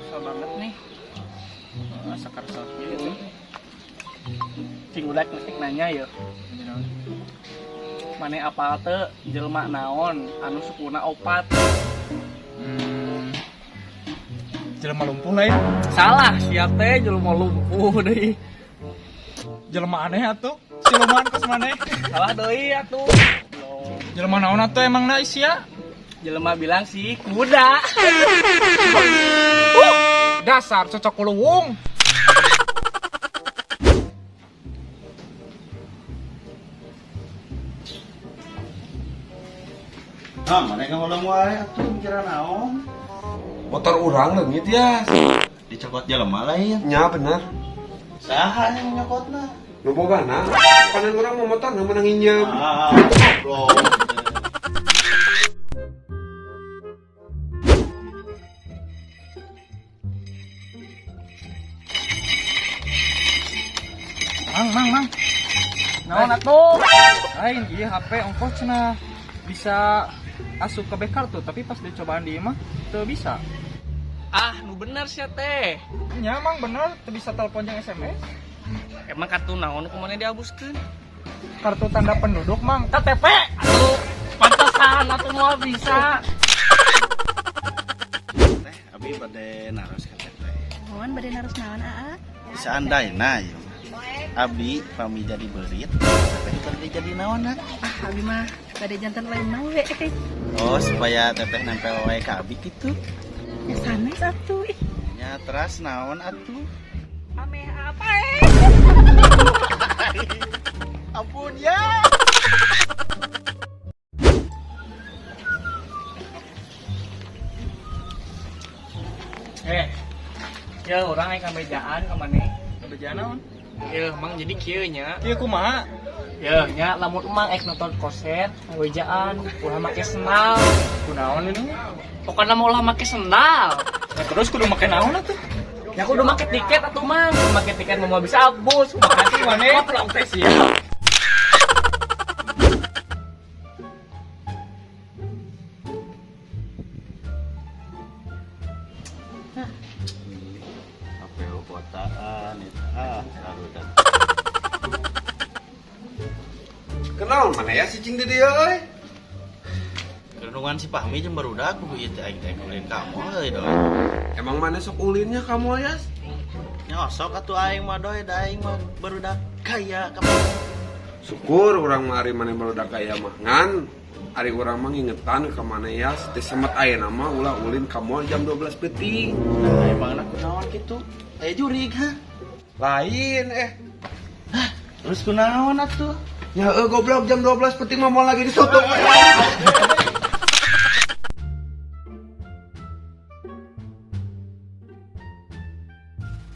Kesel banget nih. Ah, sakar kieu teh. Cing udah ngetik nanya ya. Maneh apal teu jelema naon anu sukuna opat? Jelema lumpuh lain. Salah, sia teh jelema lumpuh deui. Jelema aneh atuh. Siluman kos maneh. Salah deui atuh. Jelema naon atuh emang na sia? Jelema bilang sih kuda. Dasar cocok kuluwung. Nah, mana yang ngomong wae atuh mikirna naon? Motor urang leungit ya. Dicokot jelema lain. Nya bener. Saha yang nyokotna? Nu bogana, panen urang mau motor nu menang nginjem. Ah, goblok. Mang, mang, mang. Naon atuh? Lain ieu HP ongkos cenah bisa asup ke kartu tapi pas dicobaan di imah teu bisa. Ah, nu bener sia teh. Nya mang bener teu bisa telepon jeung SMS. Emang kartu naon ku maneh diabuskeun? Kartu tanda penduduk mang KTP. Atuh, pantesan atuh moal bisa. Teh, abi bade naros ka teteh. Mohon bade naros naon aa? Seandaina ieu mah. Abdi pami jadi beurit, teteh bade jadi naon? Ah, abi mah bade janten lemang we. Oh, supaya teteh nempel wae ka abi kitu. Ya sanes atuh ih. Nya teras naon atuh? Ameh apa eh? Ampun ya. Eh. Ya urang aya kabejaan ka maneh. Bejaan naon? Ya, mang jadi kieu nya. Ieu kumaha? Ya, nya lamun emang ek nonton konser, ngawejaan, ulah make sendal. Kunaon ini? Pokoknya mah ulah make sendal. Nah, terus kudu make naon atuh? Ya kudu make tiket atuh mang. Make tiket mah moal bisa abus. Makasih maneh. Goblok teh sia. HP kotaan itu ah, sarudat. Kenaon mana ya si cing di dieu euy? Kerunungan si Fahmi jeung barudak kudu ieu teh aing teh ulin ka mall euy doi. Emang mana sok ulinnya kamu ya? Nya osok atuh aing mah doi, da aing mah barudak kaya ka. Syukur urang mah ari maneh barudak kaya mah ngan. Ari urang mah ngingetan ka maneh ya, teh semet ayeuna mah ulah ulin ka mall jam 12 peuting. Nah, emang anak kunaon kitu? Aya jurig ha? Lain eh. Terus kunaon atuh? Ya goblok jam 12 peuting mah mall lagi ditutup.